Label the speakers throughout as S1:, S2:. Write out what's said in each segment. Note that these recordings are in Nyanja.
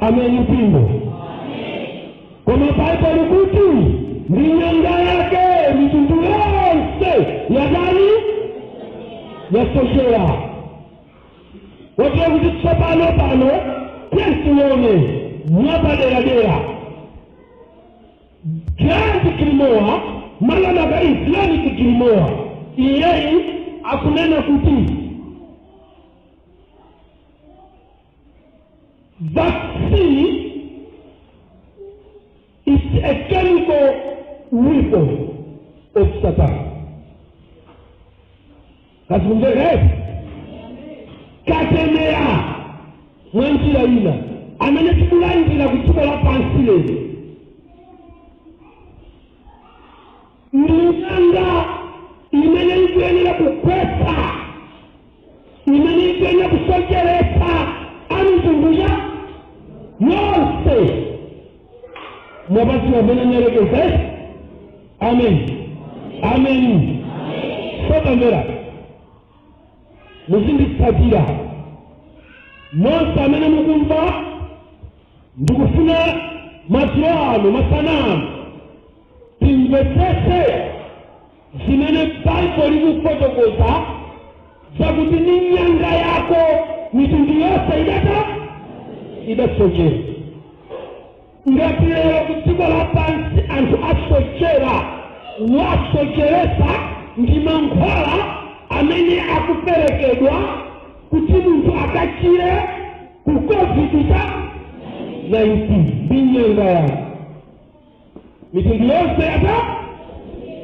S1: Ameni mpingo. Koma Baibulo likuti ndi nyanga yake mitundu yonse yadani yasochera. Kotero kuti tsopano pano tione mwapaderadera Grand Grimoire, makamaka Islamic Grimoire, iyeyi akunena kuti vaccine is a chemical weapon of Satan. Kazikumveka eti? Katemera mwa njira ina amene tikulandira ku dziko lapansi lero ndi nyanga imene ikuyenera kugwetsa, imene ikuyenera kusocheretsa a mitundu ya yonse. Mwapatsiwa amene nyalekeza eti? Amen, amen. Sotamvera, muzinditsatira nonse amene mukumva. Ndikufuna madzulo ano, masana ano, timvetsetse zimene Baibulo likufotokoza zakuti ni nyanga yako mitundu yonse idata idasochera. Ngati lero ku dziko lapansi anthu asochera, wasocheretsa ndi mankhwala amene akuperekedwa kuti munthu akachire ku COVID cha 19, ndi nyanga yako mitundu yonse yata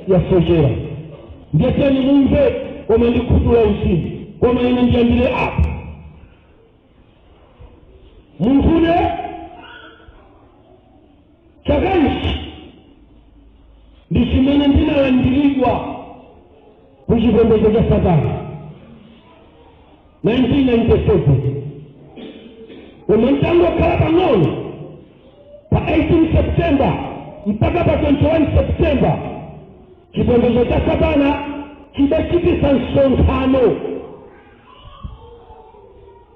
S1: yasochera. Ndiyeseni mumve, koma ndi khutu la uzimu. Koma ine ndiyambire apa. Munthune chaka ichi ndi chimene ndinalandiridwa ku chipembedzo cha Satana 1997, koma ntangokhala pang'ono, pa 18 September mpaka pa 21 September, chipembedzo cha Satana chidachitisa msonkhano.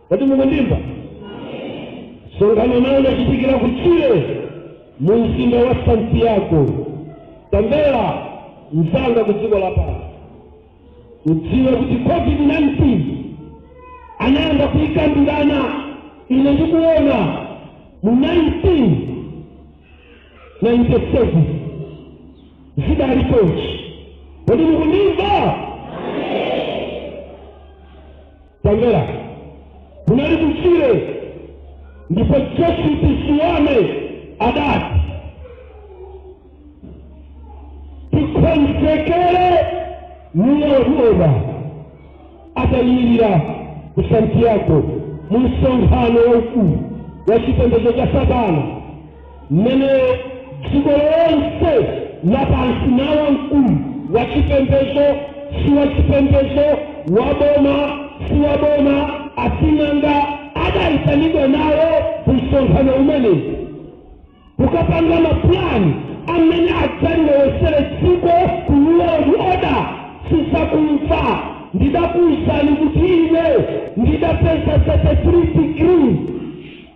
S1: Kodi mukundimva? Msonkhano nawo unachitikira ku Chile, mu mzinda wa Santiago. Tamvera mzanga, ku dziko lapansi udziwe kuti COVID-19 anayamba kuyikambirana, ine ndikuona, mu 1997. Zidali chonchi. Kodi mukundimva? Tamvera, kunali ku Chile, ndipo Jesuit Seoane adati tikonzekere new world order, atayimirira ku Santiago mu msonkhano waukulu wa chipembedzo cha Satana, mmene dziko lonse lapansi na wamkulu wa chipembedzo, si wa chipembedzo, wa boma, si wa boma, asing'anga adayitanidwa nawo ku msonkhano umenewu kukapanga mapulani amene adzalilowesere dziko ku new world order. Sizakumva, ndidakuwuzani kuti ine ndidapeza 33 degree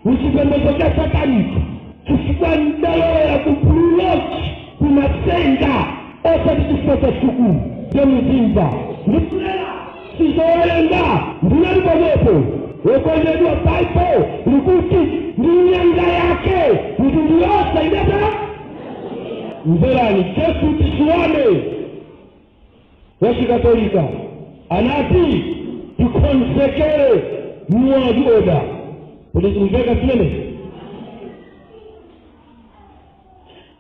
S1: muchipembedzo cha satanic, chifukwa ndalowera ku Blue Lodge kumasenga, osati chifukwa cha sukulu. Ndemuzimva ndikunena, sizowerenga, ndinali pomwepo. Wokondedwa, Baibo likuti ndi nyanga yake mitundu yonse idata. Mverani, Jesuit Seoane wachikatolika anati tikonzekere new world order. Kuti zimveka zimenezi,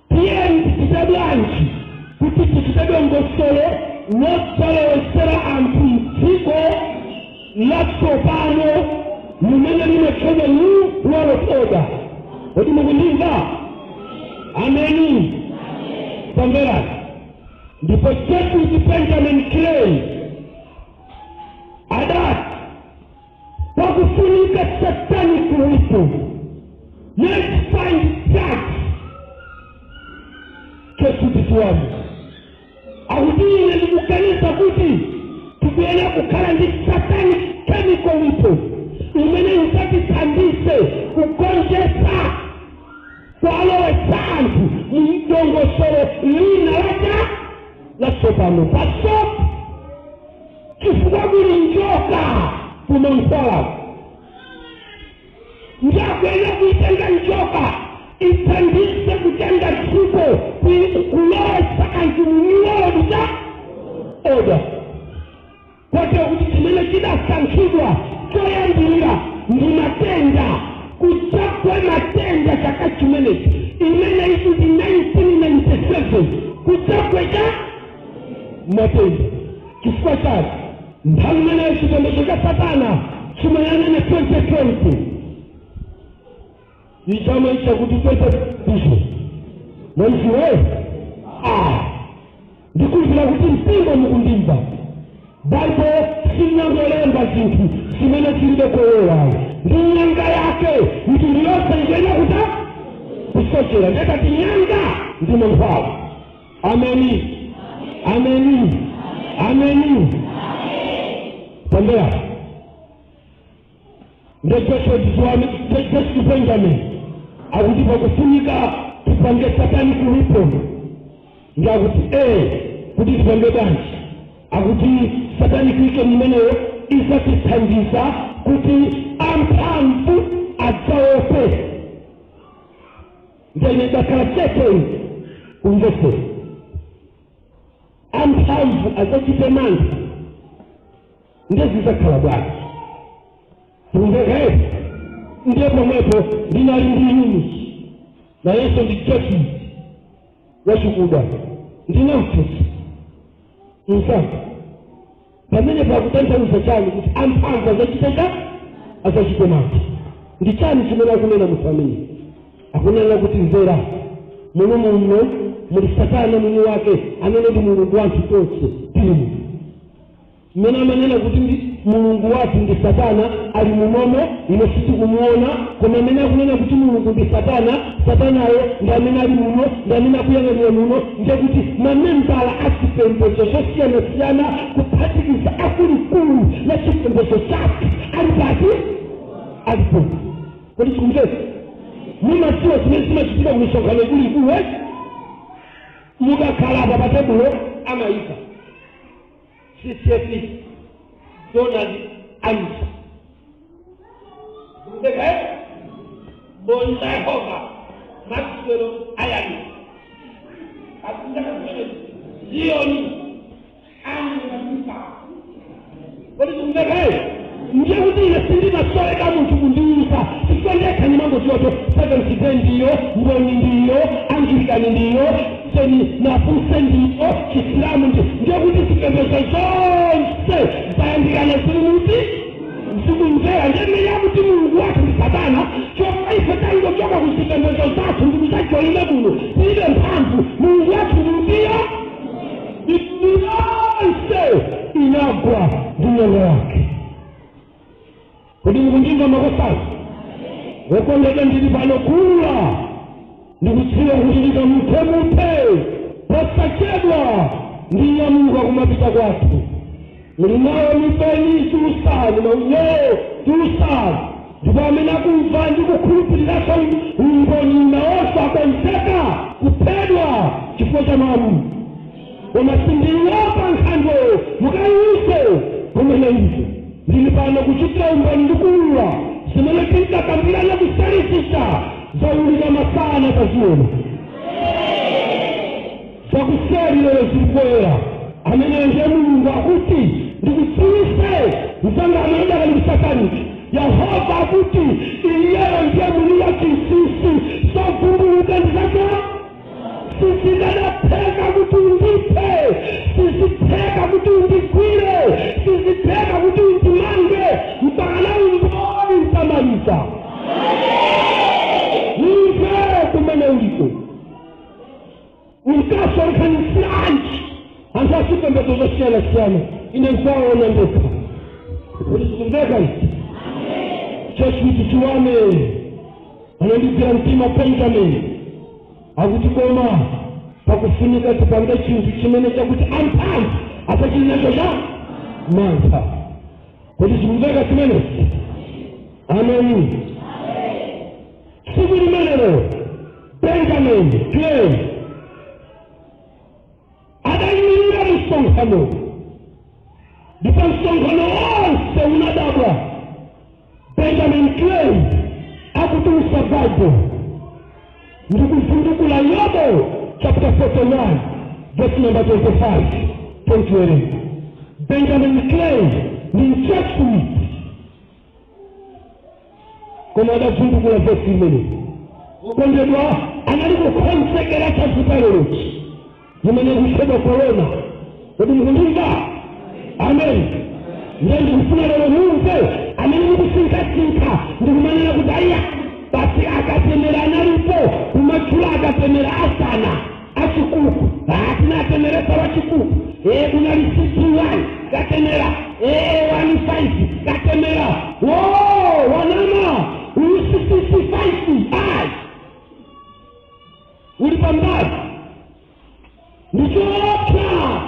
S1: tiyeni tichite bwanji kuti tichite dongosolo lodzalowesera anthu mdziko latsopano limene limatchedwa new world order? Kodi mukundimva? Ameni. Tamverani, ndipo Jesuit Benjamin Clay adati pakufunika satanic weapon, let's find drugs. Jesuit Seoane akuti ine ndikuganiza kuti tikuyenera kukhala ndi satanic chemical weapon imene idzatithandize kugonjetsa. Dongosolo lina lacha latsopano pasop, chifukwa kuli njoka kumankhwala. Njakuyenera kuitenga njoka ithandize kutenga dziko, kulowetsa anthu mu new world cha order, kotero kuti chimene chidasankhidwa choyambirira ndi matenda. Kudzagwa matenda chaka chimenechi, imene ikuti 1997, kudzagwa cha matenda. Chifukwa chake nthawi imeneyo chipembedzo cha Satana chimayang'ana 2020, ichama ichakuti 20 mwenziwe. Ah, ndikulupira kuti mpingo mukundimva. Baibo sinyangolemba zinthu zimene zilibe kowewayo, ndi nyanga yake. Mitundu yonse ikuyenera kuta kusochera. Ndekati nyanga ndi mankhwala. Ameni, ameni, ameni. Tambera nde Joshua Benjamin akuti pakufunika tipange satanic weapon. Ndakuti ee, kuti tipange bwanji? Akuti satanic weapon imeneyo izatithandiza kuti amphamvu adzaope. Ndene ndakhala chete kumvesera. Amphamvu adzachite mantha, ndezizakhala bwanji? Tumveka? Ndiye pomwepo ndinali ndi Yunus, nayenso ndi Jesuit wachikuda. Ndinamfunsa mzanga, pamene pakutanthauza chani kuti amphamvu adzachite adzachite mantha? Ndi chani chimene akunena munthu amene akunena kuti, mvera, muno muno muli Satana mwini wake amene ndi mulungu wathu tonse tili mmene amanena kuti ndi mulungu wathu ndi Satana ali munomo. Ine sitikumuona, koma amene akunena kuti mulungu ndi Satana, Satanayo ndi amene ali muno, ndi amene akuyang'anira muno. Ndiye kuti mamembala a zipembedzo zosiyanasiyana, kuphatikiza akuluakulu la chipembedzo chathu, ali pati? Alipo. Kodi sikumveka? Mumadziwa zimene zimachitika ku misonkhano ikuluikulu, eh? Mukakhala apa pa tebulo amayika CCAP Donald Amsa, kumveka, eh? Mboni za Yehova Maxwell Ayani akumveka zimene Ziyoni Angaika. Kodi kumveka, eh? Ndiye kuti ine sindinasoweka munthu kundiuza, chifukwa ndekha ndimangodziwa Seventh Day ndiyo, Mboni ndiyo, Angilikani ndiyo, seni nafuse ndiyo, Chisilamu ndi. Ndiye kuti zipembedzo zonse zayandikana, zili muti zikumvera. Ndiye mmene akuti mulungu wathu ndi Satana, chokha ife tangochoka ku zipembedzo zathu ndikuzajoyina kuno, tilibe mphamvu. Mulungu wathu ndi ndiyo yonse inagwa ndi nyanga yake. Kodi mukundimva, makosana wokondedwa? Ndili pano kula ndikudziwa kuti ndikamuphe muphe posachedwa, ndinyamuka kumapita kwathu. Muli nawo mipeni tiusanu, maunyowo tiusanu, ndipo amene akumva ndi kukhulupiriraso umboni nawonso akonzeka kuphedwa chifukwa cha mawu. Koma sindiopa nkhandwe, mukayiwuse kumene izo. Ndili pano kuchitira umboni ndi kuwulula zimene tinkakambirana kuselisisa, zaulika masana taziona. Zakuseri lero zilipoyera. Amene ndiye Mulungu akuti ndikudziwise, mzanga amene udakali ku satanic, Yehova akuti iyeyo ndiye mwini wa chinsinsi, zovumbuluka ndi zake. Sizikadapheka kuti undiphe, sizitheka kuti undigwire, sizitheka kuti undimange mpaka na umboni ntamaliza. Imve kumene uliko, unkasonkhanisiranji anthu azipembedzo zosiyanasiyana? Ine nkwaona ndekha. Kuti zikumveka izi? Jesuit Chiwame anandigwira mtima. Benjamin akuti, koma pakufunika tipange chinthu chimene chakuti amphamvu asachili nacho cha mantha. Kodi zikumveka zimenezi? Ameni. Tsiku limenelo Benjamin Clay msonkhano, ndipo msonkhano wonse unadabwa. Benjamin Clay akutulusa Bible ndikuvundukula Yobo chapter 41 verse number 25. 20. Benjamin Clay ni mJesuit, koma adavundukula vesi imene. Okondedwa, anali kukonzekera chavuta lerochi imene kuchedwa korona. Kodi mukundimva? Amen. Ndiye ndikufuna lero mumve amene mukusinkhasinkha ndikumanena kuti aiya, basi akatemera analipo kumatchula, akatemera asana achikuku atinatemeresa wachikuku e kunali CT1 katemera, AA15 katemera wo wanama uyu CCC5 ai uli pambali ndichoopsa.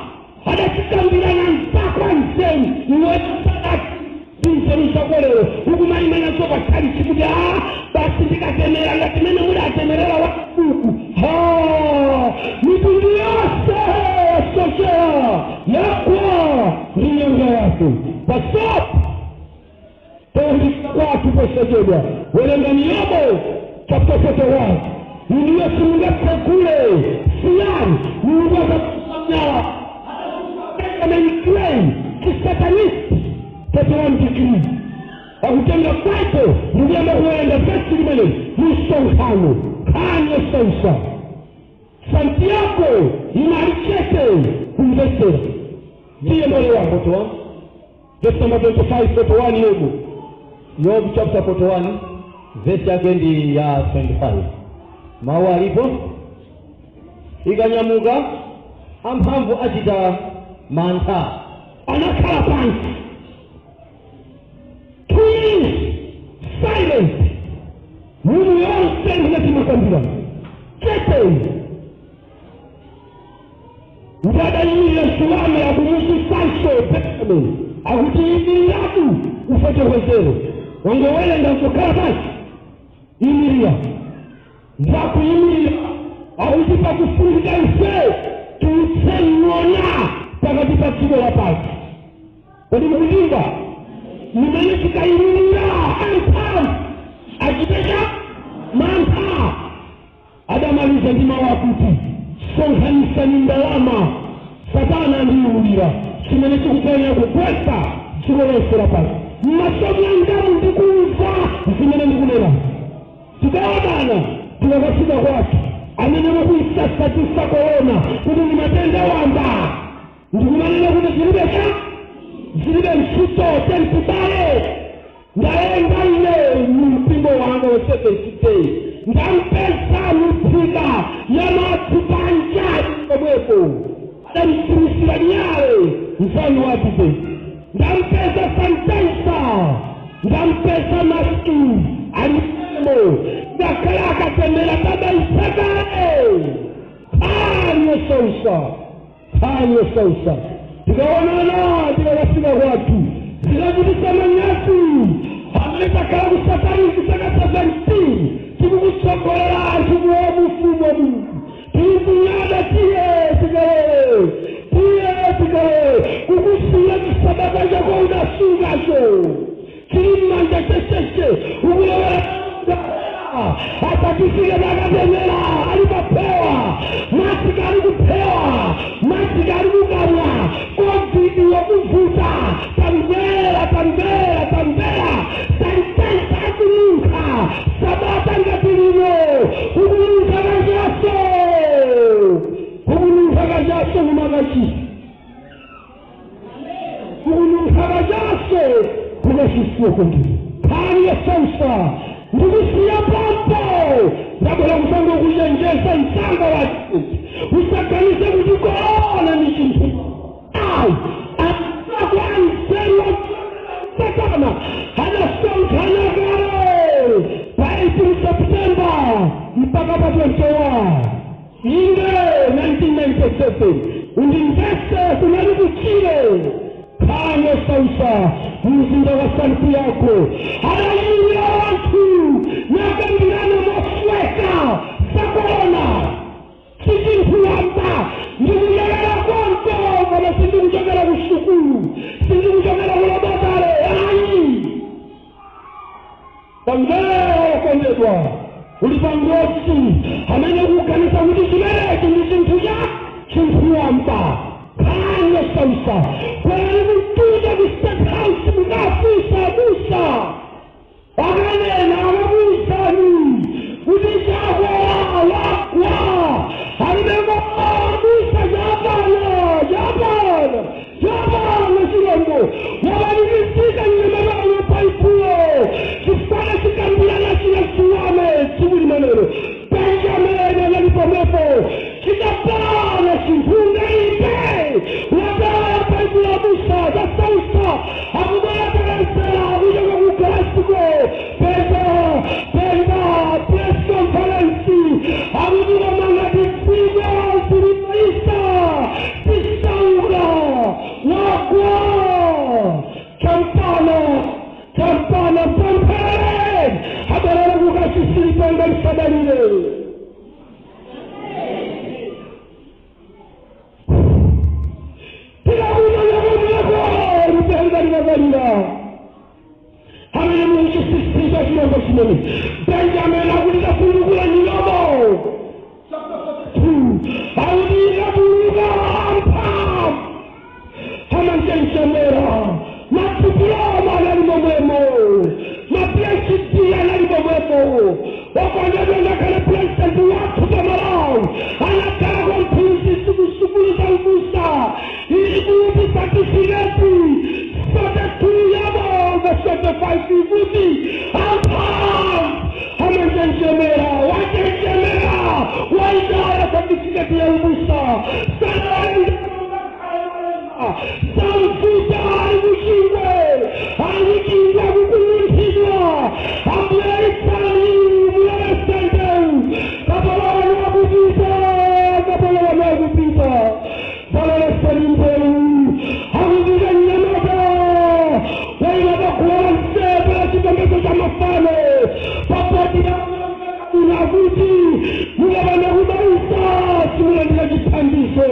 S1: Adachikambirana mpaka nzeru iwe nzeru zakolero ukumayimanaso pakhali chikuti a basi ndikatemera ngati mene muli atemerera wakuku ha mitundu yonse yasochera yakwa ndi nyonga yako pasopo tondika kwathu posachedwa. Werengani Yobo chapter 41. Iniyo simungatsegule siyani Mulungu akakusamnyala Benjamin Clay chisatanist 31 degree akutenga Bible ndikuyamba kuwerenga vesi limene misonkhano nkhani yosausa. Santiago inali chete kumvesera. Ndiye mbale wako
S2: 41.
S1: Verse number 25, 41, Yobu.
S2: Yobu chapter 41 verse yake ndi ya 25. Mawu alipo: ikanyamuka, amphamvu achita mantha.
S1: Anakhala pansi 2 years silent, mumu yonse ndinatimakambira chete. Ndadayimirira Sulame akumususanso Benjamin akuti imiriratu ufotokozere wangowerenga nkukhala pansi. Imirira, ndakuyimirira. Akuti pakufunika ife tiutse ng'ona pakati pa dziko lapansi. Kodi mukulimba limene tikayimirira amphamvu achitecha mantha? Adamaliza ndi mawu akuti sonkhanisani ndalama, Satana andiyiwulira chimene chikuyenera kugwetsa dziko lonse lapansi. M'maso mwangamu ndikumva zimene ndikunena. Tikaonana tikakafika kwathu, amene mukuisasatisa korona kuti ndi matenda wamba ndikumanena kuti zilibe cha zilibe ntchito tentibale. Ndayenda ine mu mpingo wanga wa Seventh Day, ndampeza miphika ya madzi panja pomwepo adamsimisira nyale mfano wapite. Ndampeza sanitizer, ndampeza maski alimo ngakhala akatemera baba isakale. Khani yosausa, khani yosausa. Tikaonana tikakafika kwathu zikachitisa manyazi amene takhala kusataniki zaka 17 tikukutsogolera anthu kuwa ufumu wa Mulungu tikukunyada. Tiye tikalowe, tiye tikalowe. Kukusiya chisabata chako unasungacho chili mmanja checheche ukulowera atakifika takatemera ali papewa masika ali kupewa masika ali kukamwa COVID wakuvuta. Tamvera, tamvera, tamvera. Sanitizer akununkha sabata ngati lino ukununkha kachaso, ukununkha kachaso kumakachisi, ukununkha kachaso kukachisiwo. Kondini nkhani yosausa ndikusiya pampo. Ndabwera kusango kuchenjeza msanga wacho usaganize kuti korona ni chinthu ayi. Ako anzeru Satana anasonkhana kale pa 18 September mpaka pa 21 inde 1997. Undimvese, kunali kuchile nkhani yosausa mzinda wa Santiago adayimira wanthu nakambirana mosweka za korona sichinthu wamba. Ndikuyelera konko koma sindikuchita. Uli pa ngozi amene kuganiza kuti chimenechi ndi chinthu cha chinthu wamba. Nkhani yosautsa, kwerani kumtunda ku State House, mukafunsa abusa, akanena akakuwuzani kuti Chakwera wagwa, alibe abusa. Chapana, chapana, chapana, chilombo wabanikizika nyamabano paipulo chifana chikambirana china chiwame tsiku limenelo. Benjamin anali pomwepo. Chitapana chinthu ngaipe wataya paipulo, abusa zasausa akubwera takalesera kuchoka ku Glasgow peza peza press conference, akuti komangati dziko zilimaisa tisauka, wagwa champana champana. Pemphere abalala kukachisilipenga lisadalile tikakunyanyakutulako lipenga likakalira amene mukuchisisisa chilombo chimene Benjamin akuti tafundukula milomo, akuti ikatuluka amphamvu amanjenjemera. Madiploma anali momwemo, maPhD anali momwemo. Wakondedwa, ngakhale president wathu pamalawi anakhala kwa mphunzitsi kusukulu za ubusa. Ili kuti certificate 42 yabo verse 25 ikuti amphamvu amanjenjemera, wajenjemera, waidaya certificate ya ubusa. Samfuta ali kuchingwe, ali kuchingwe kukununthidwa. Ambuyaitsani mulelesendeu kapolowanu akupita, kapolowanu akupita, baloleseni mbeu akupita. Nyamata wailakakuwala nsepe la chipembedzo cha mafano papoti akuti mukapanda kubaisa simulandira chithandizo.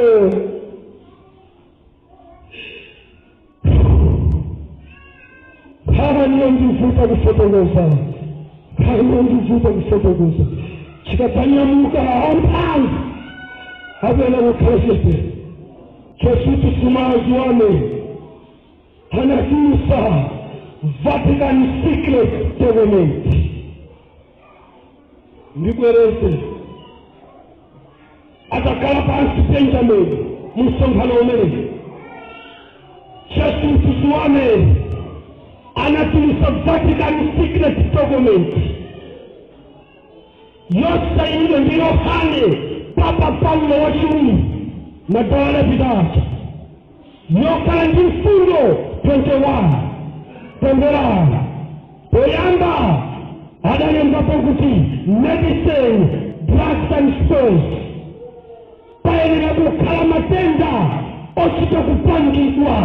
S1: Khala niyo ndivuta kufotokoza, khala niyo ndivuta kufotokoza. Chikatanyamuka amphamvu apena kukhala chete chesuti sumazi wame anatulusa Vatican secret document. Ndibwereze, atakhala pansi Benjamin msonkhano umene chesuti suame anatulusa Vatican secret document yosainidwa ndi Yohane Papa Paulo wachiwiri madola pitatu, yokhala ndi mfundo 21. Temberani, poyamba adalembapo kuti medicine, drugs and stores, payenera kukhala matenda ochita kupangidwa,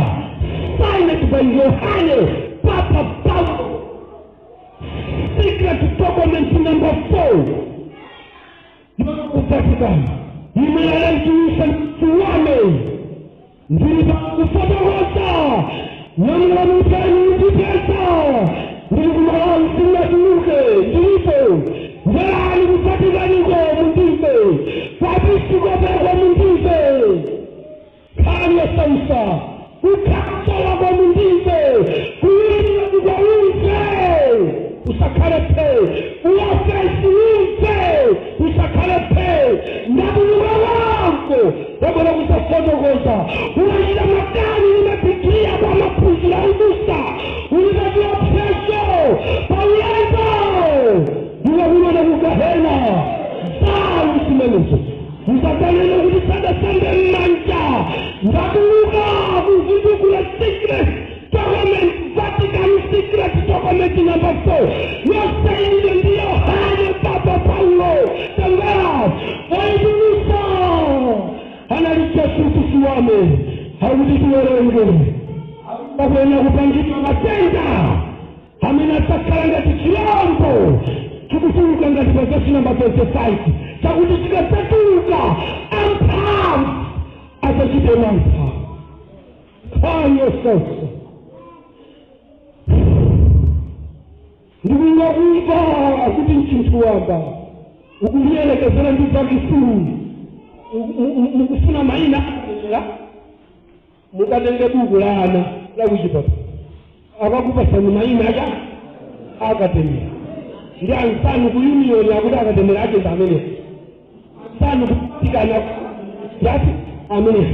S1: signed by Yohane Papa Paulo. Secret document number 4 ku Vatican imene tuwame ndili pakufotokoza nyamula ndipesa ndili kumalawi, sinatuluke, ndilipo. Ndelani ku Vaticaniko mundive, kwapisikopeko mundive, nkhani yosausa kukhasolako mundive, kuyimira kwaumve usakhale phe, uofesi umve usakhale phe. Ndabuluka wako wabona kusafotokoza unachita makani nimapitia kwa maphunziro aubusa ulipatiwa pheso paulendo ukakulona kugahena zawu zimenezo musatanene kuti sadasambe mmanja. Ndabuluka kuzindukula secret document, Vatican secret document number 4 yosainidwa ndi Yohane Papa Paulo. Tangara waidulusa analichasutusiwame hakuti tiwerenge pakuena kupangidwa matenda amene adzakhala ngati chilombo chikutuluka ngati pa vesi namba 25 chakuti chikadzatuluka amphamvu adzachite mantha. Nkhani yosausa ndikungakumva kuti mchinthu wamba. Ukuliyelekezera ndi vaccine, mukufuna mayina akatemera, mukatenge buku la ana la kuchipata, akakupasani mayina acha akatemera. Ndi ansanu ku union akuti akatemera achenda amenewo, ansanu kutikana yati amenewo,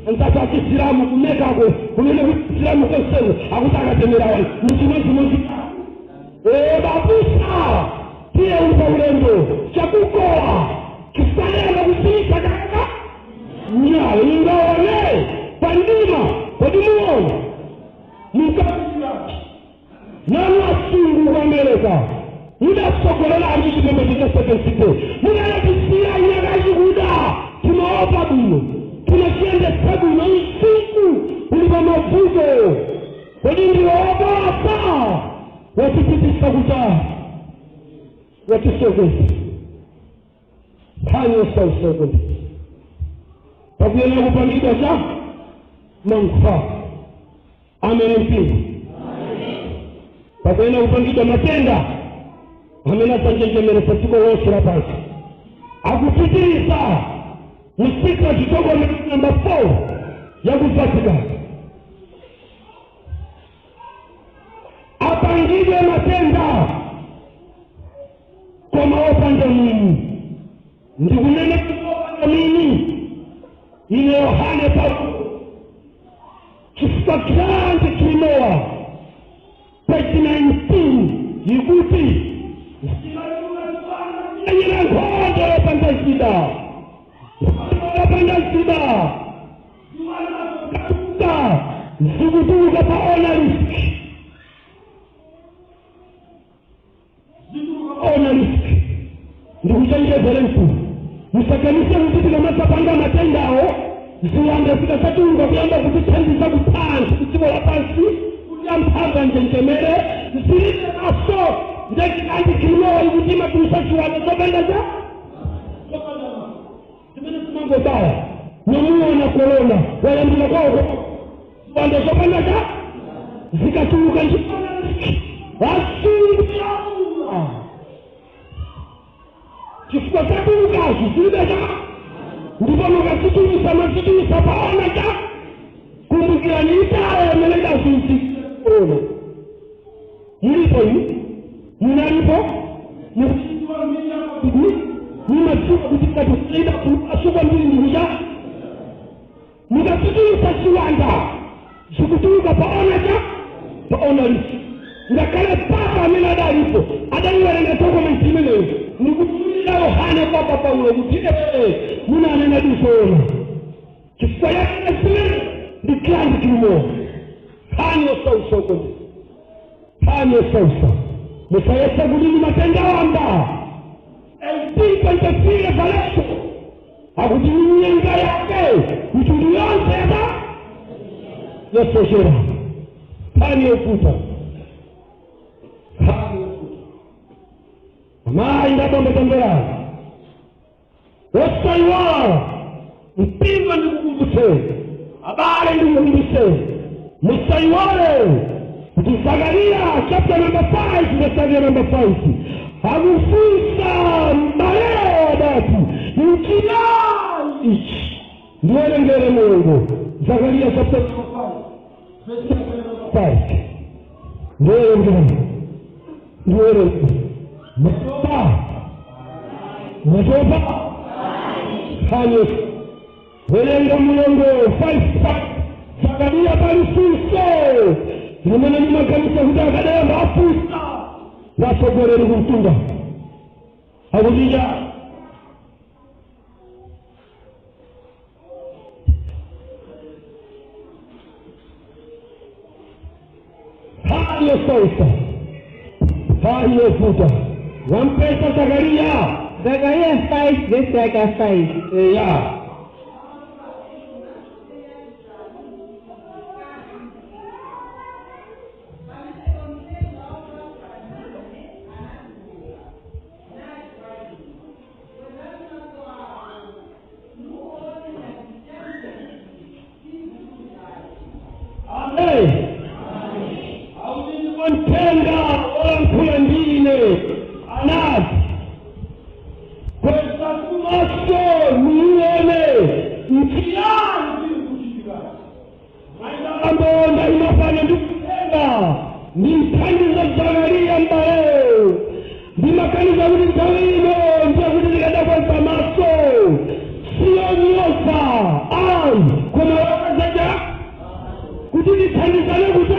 S1: ansatu achisilamu kumekako kumene kusilamu konseko akuti akatemera wani muchimodzimodzi. Babusa tiye upa ulendo chakukowa chisalema kusiisa kaka nyawo ingaone pandima kodi muona mukaa nanu asungu ku America mudatsogolera anthu chipembedzo cha Seventh Day, mudalatisiya nyakachikuda timaopa bwino, timachiyendetsa bwino, usiku uli pa mavuto. Kodi ndiwoopapa watipitisa kutali, watisokeza nkhani yosausokeza. Pakuyenera kupangidwa cha mankhwala amene mpingo, pakuyenera kupangidwa matenda amene adzanjenjemeretsa dziko lonse lapansi. Akupitiriza mu secret document number 4 ya ku Vatican, apangidwe matenda koma opanda mwini. Ndikunena opanda mwini ine Yohane Paulo, chifukwa Grand Grimoire page 19 ikuti menyera nkhondo yopanda zida, yopanda zida zikutuluka pa ona risk, ona risk. Ndikuchenjezere mkulu, musakanise kuti tikamasapanga matendawo ziwanda zikasatuluka kuyamba kutithandiza kuphansi kudziko lapansi kuti amphamvu anjenjemere, zilibe maso. Ndekandi grimoire ikuti imatulusa chiwanda zopanda cha zimene zimangobaya. Nomuona korona wayambira kwawo, ziwanda zopanda cha zikatuluka asungu chifukwa zatulukazi zilibe cha, ndipo mukazitulusa mazitulusa paona cha. Kumbukirani itayo amene idazunzi korona. Mulipo inu, munalipo, mumadziwa kuti katisaida asukwa mbiri ndikucha mukazitulusa chiwanda zikutuluka paona cha paona lisi. Ngakhale papa amene adalipo adaiwerenga document imeneyo nikutumira Yohane papa Paulo kuti ee, munanena dizoona chifukwa yake zimene ndi Grand Grimoire. Nkhani yosausoko, nkhani yosausa. Musayese kuti ndi matenda wamba. 1823 Revelation akuti minyenga yake mitundu yonse yaba yasochera. Nkhani yofuta, nkhani yofuta. Amayi ndabombetemberani, osaiwala mpingo, ndikukumbuseni abale, ndikukumbuseni, musaiwale kuti Zakariya chapter number 5 verse number 5 akufunsa mbalewo, adati nchiyani ichi? Ndiwerengere Mulungu Zakariya chapter number 5 verse number 5. Ndiwerengere, ndiwerengere. Matopa, matopa hanyo. Werenga mulongo 5 Zakariya, pali funso limene limakanisa kuti akadayamba afunsa vasogoleri kumtunda akutija. Hali yosausa, hali yovuta. Wampesa Zakariya?
S2: Zakariya 5 verse yake 5.
S1: Eya. Amen. Mthenga olankhula ndine anati Kweza kumaso nione nchiyani chiri kuchitika. Ambonda inafanya ndikutenga ndithandiza Zakariya mbale, ndimaganiza kuti nthawi ino ndiye kuti ndikadakweza maso, siyonyoza ayi, koma wakazaja kuti ndithandizane kuti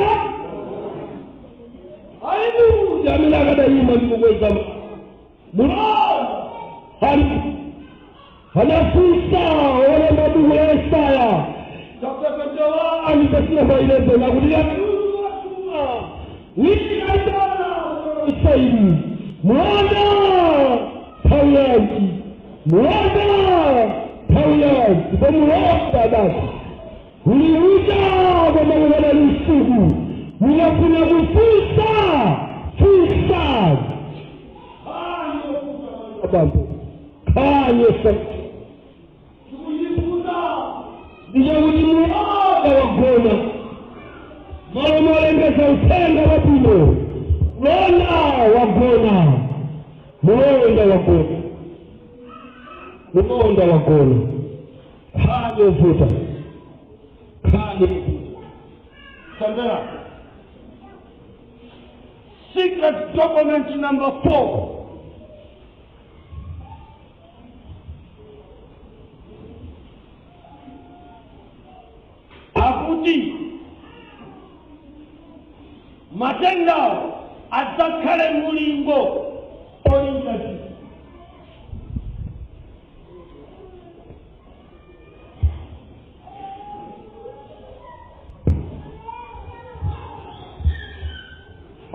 S1: ayimuti amene akadayima ndikukweza mulonda ali anafunsa olemba buku la Yesaya chapter 21 verse number 11 akuti wikaitana mulonda nthawi yanji, mulonda nthawi yanji. Ndipo mulonda adati uliuja koma ukadali usiku, munafuna kufunsa funsa abambo khanye tikuyifuta ndichakuti mulonda wagona malo molengeza uthenga wabwino. Mulonda wagona, mulonda wagona, mulonda wagona. Khanye uvuta, khanye uvuta.
S3: Sandera. Secret document number 4. Akuti matendawo adzakhale mulingo olinga.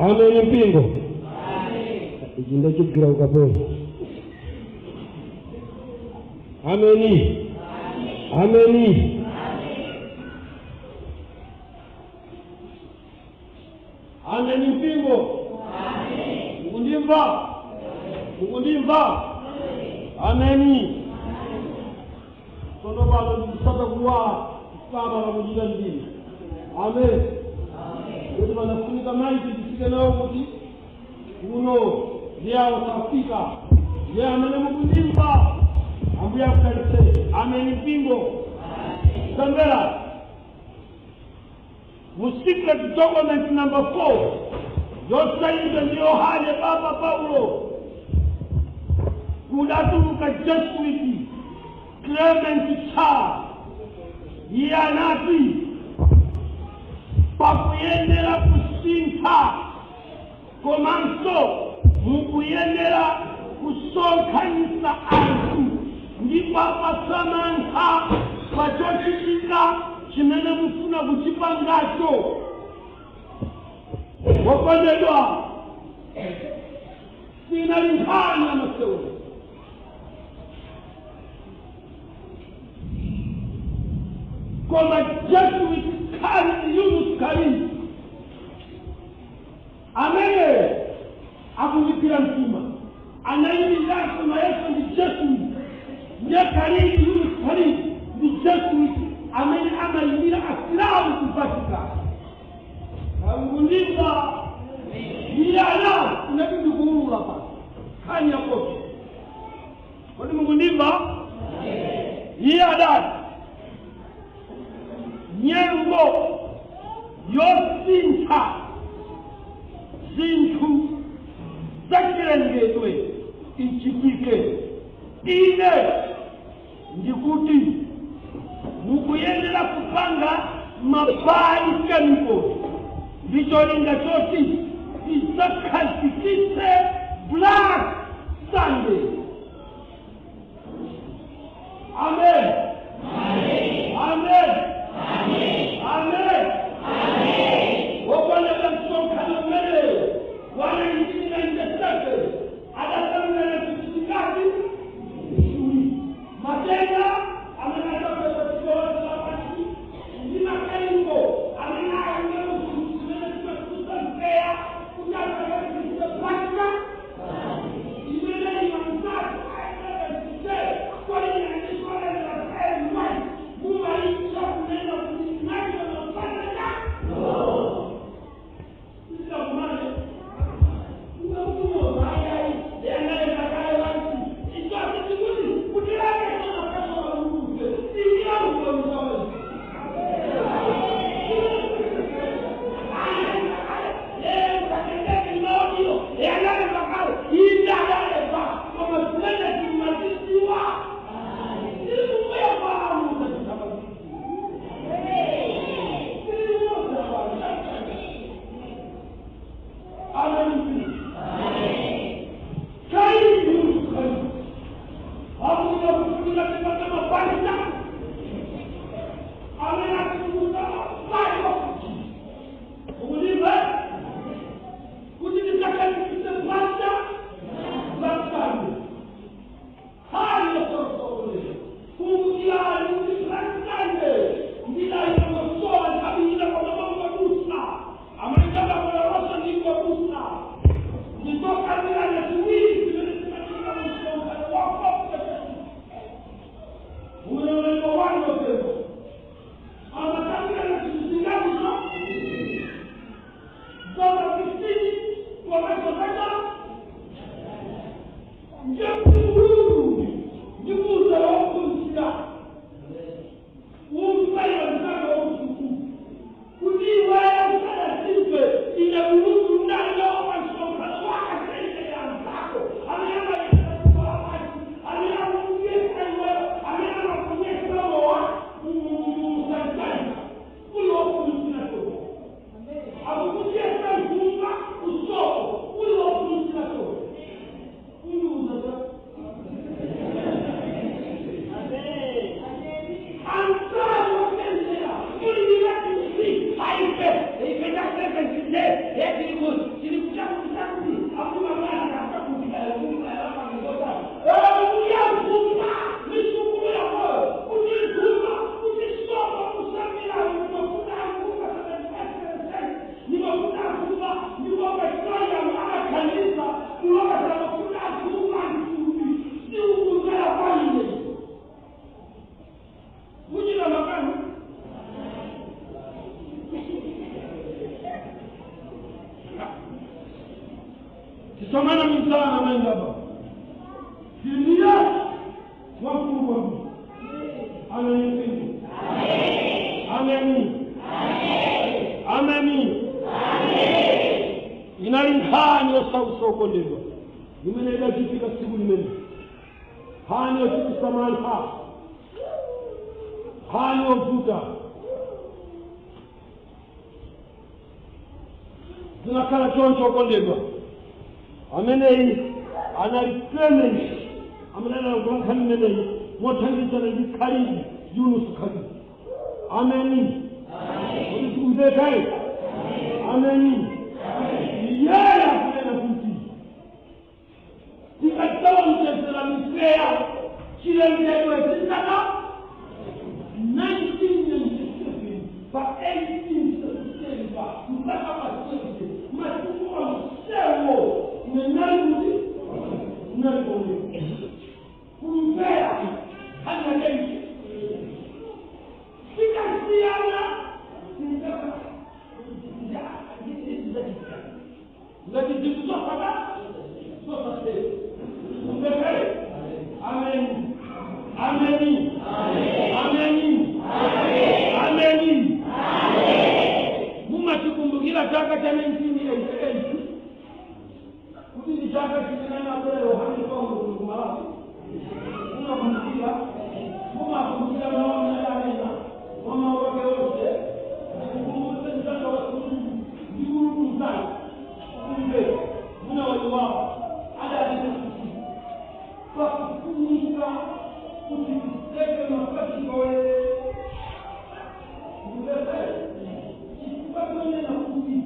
S1: Ameni mpingo, ichi ndachigwira ukapolo. Ameni, ameni.
S3: Ameni mpingo, mukundimva? Mukundimva? Ameni. Tsono pano ndikusata kuwala kusaba pakuchita ndini. Amen. Kuti panafunika maiki ndifike nawo kuti kuno ndiyawo safika ndiye amene mukundimva, Ambuye akudalitseni. Ameni mpingo. Tamvera, mu secret document number 4 yosayidwa ndi Yohane Papa Paulo kudatuluka Jesuit Clement Cha. Iye anati pakuyendera kusintha komanso mukuyendera kusonkhanitsa anthu ndi kuwapatsa mantha pa chochitika chimene mufuna kuchipangacho. Wokondedwa, sinali nkhani yamasewera. Koma Jesuit Khalid Yunus Khalid amene akuzipira mtima anayimiriranso mayeso ndi Jesuit, ndiye Khalid Yunus Khalid ndi Jesuit amene amayimira Asilamu ku Vatican. Akundimva? Iye ana inati ndikuulula pano nkhani yakoso. Kodi mukundimva? Iye adati nyengo yosintha zinthu zachilengedwe ichitike, ine ndikuti mukuyendera kupanga mabali chemical ndi cholinga choti tidzakhazikitse Black Sunday. Amen, amen, amen. Wokondedwa, msonkhano umeneyo wa 1997 adasamulana chichitikati matenda amene adzapeza dziko lonse lapansi ndi makaliko amene ayenda zimene zimatulutsa mpweya kuti akakazikise Black imene imanzati ayendekazise kwalinyandisolelaaemai mumaitsa kunena kuti nakiamapanaa kumane. Tikumvetsana maindaba siriya wamkulu kwambiri. Ameni mpingo. Ameni, ameni. Inali nkhani yosautsa, okondedwa, imene idachitika tsiku limene, nkhani yochititsa mantha, nkhani yovuta. Zinakhala choncho, okondedwa. Ameneyi anali Clement amene analankhula nkhani imeneyi mothandizana ndi Khalidi Yunus Khalidi. Ameni. Kuti tikumvekayi? Ameni. Iyeyo akunena kuti tikadzawonjezera mipweya, chilengedwe chidzaka 1997 pa 18 September mpaka pa 20, masiku onsewo nenali kuti nali komweko kumvera nkhani yake sikasiyana. Ngati zinthu zosaka zosasera kumvekere. Ameni, ameni, ameni, ameni. Mumatikumbukira chaka cha 1988 kuti ndi chaka chimene anabwera Yohane Paulo kuno ku Malawi. Mumakumbukira? Mumakumbukira mawu amene anena mwa mawu ake onse? Ndikukumbutse mzanga wa sukulu, ndikulukuzana kumve munawayiwawo. Adalina kuti pakufunika kuti tiseke mafasikoe ndipese chifukwa chonena kuti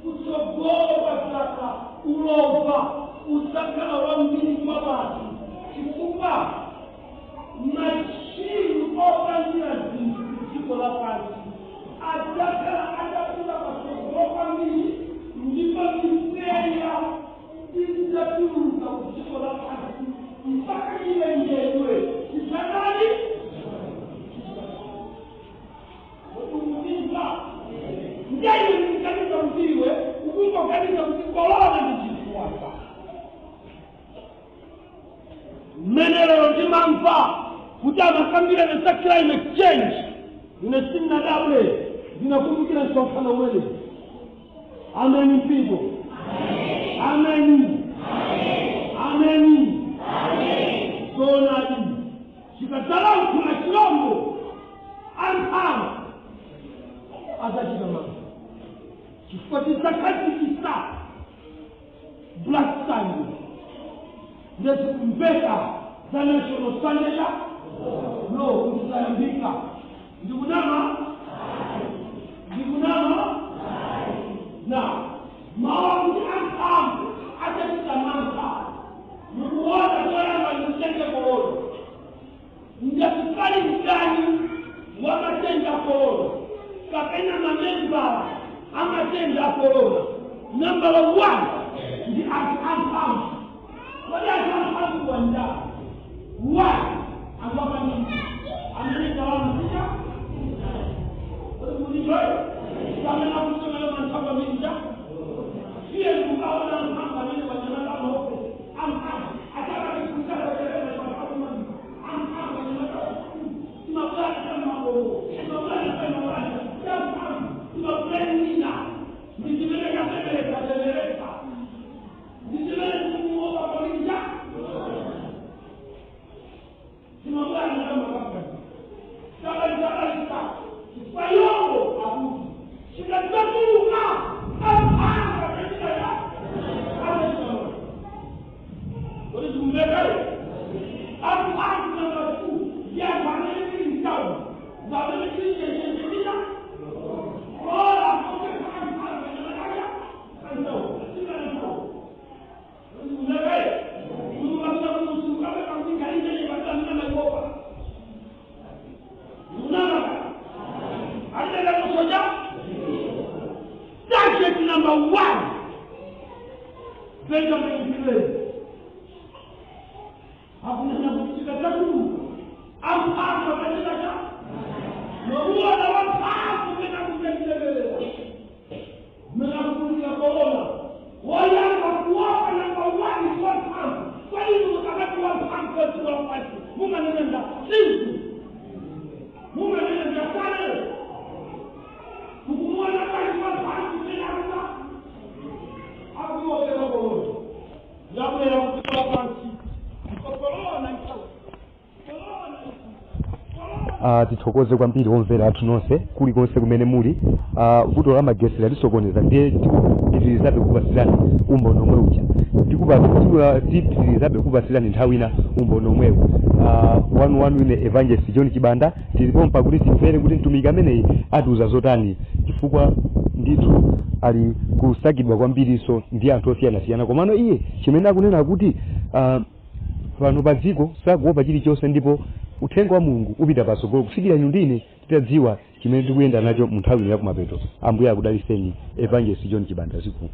S3: kutsogolo kwa zaka ulova udzakhala wambiri kwa basi, chifukwa machini opangira zinthu kudziko lapansi adzakhala adapita patsogolo kwambiri, ndipo mipweya idzatuluka kudziko lapansi mpaka chilengedwe chidzakali ukumva. Ndiye mkanisa mziwe ukungokanisa kuti korona ndi chinthu mmene lero ndimamva kuti amakambirana za climate change, ine sindinadabwe, ndinakumbukira msonkhano umene. Ameni mpingo. Ameni, ameni. Zoonadi, chikadzalankhula chilombo, amphamvu adzachita mantha, chifukwa tidzakhazikitsa Black Sunday. Ndezikumveka za National Sunday Law kuti zayambika. Ndikunama? Ndikunama? Na mawu kuti amphamvu adzachita mantha, mukuona choyamba nditenge korona. Ngati pali mdani wa matenda a korona kapena mamembala amatenda a korona, nambala 1 ndi anthu amphamvu. Kodi anthu amphamvu wanda 1 anthu apaniki amene ndalama zija? Kodi mulijoyo amene akusomera manthawi amenja iye ndikukaona amphamvu amene wanyamata amaofesi amphamvu atakatikusaaamphamvu amphamvu anyamata timabwana tamakolo, timabwana tamabwana tamphamvu, timabwana ndi chimene katemereka temereka, ndi chimene tikumuopa kwambiri. siku mumanena zakale mukumuona kali mapanzi menakuna akuiwokera korona yabwera kutola pansi ndipo korona ikawa korona.
S4: Tithokoze kwambiri omvera athu nonse kulikonse kumene muli. Vuto la magesi latisokoneza, ndiye tikupitirizabe kupasirani umboni omwe uja. Tipitirizabe kupasirani nthawi ina umboni omwewu. Wanu ine Evangelist John Chibanda. Tilipompa kuti timvere kuti mtumiki ameneyi atiuza zotani, chifukwa ndithu ali kusakidwa kwambiriso ndi anthu osiyanasiyana, komano iye chimene akunena kuti pano pa dziko sakuopa chilichonse, ndipo uthenga wa Mulungu upita patsogolo kufikira inu ndine titadziwa chimene tikuyenda nacho mu nthawi ino yakumapeto. Ambuye akudaliseni. Evangelist John Chibanda, zikomo.